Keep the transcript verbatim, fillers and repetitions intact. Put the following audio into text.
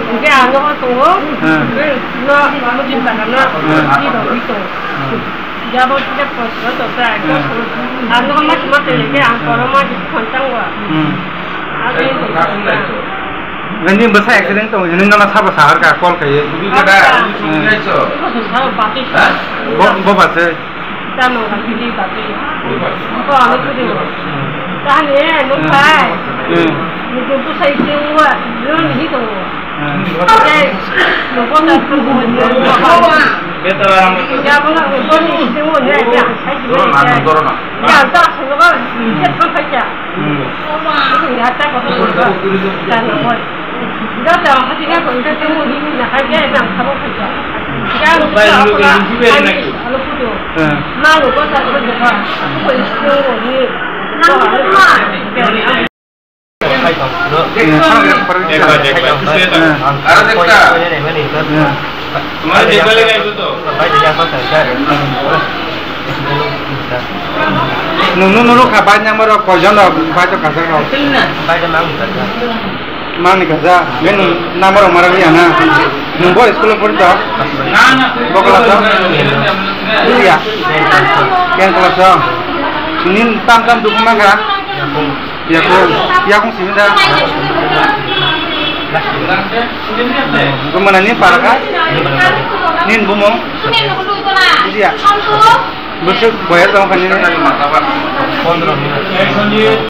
Hwnkhe ang nogo tongo, no, Mujib Bagan no, di bagwi tongo. Jabo kisa post no tongsa, ang nogo mas mas khe ang koroma di khonchang wa. Abo ni tongsa. Nini bwsa accident tong, nini nono sabo sahar ka call khaye. Bo, bo base. Tamo ka kiri ka kiri. Ko ano kiri. Tani, no pai. Ni tu tu sai se wa, no ni to. Jai, no ko na ko ni. Ya ko na ko ni se wa ya ya. Sai ki ya. Ya ta se no ba. Ya ta ka ya. Ya ta ko. Ta no ko. Nungno nuruk kha bai number rok koijon rok bai to kajak rok. Mangni kaza, ben number rok mara liya na. Nung bo school pori to? Bo class o? Iya. Ken class o? Nin tam tam dukuma kha? Yakung, yakung simi da. Gumana ni para kha? Nin bumung? Iya. Busuk boyar tong kha nini? Pondro.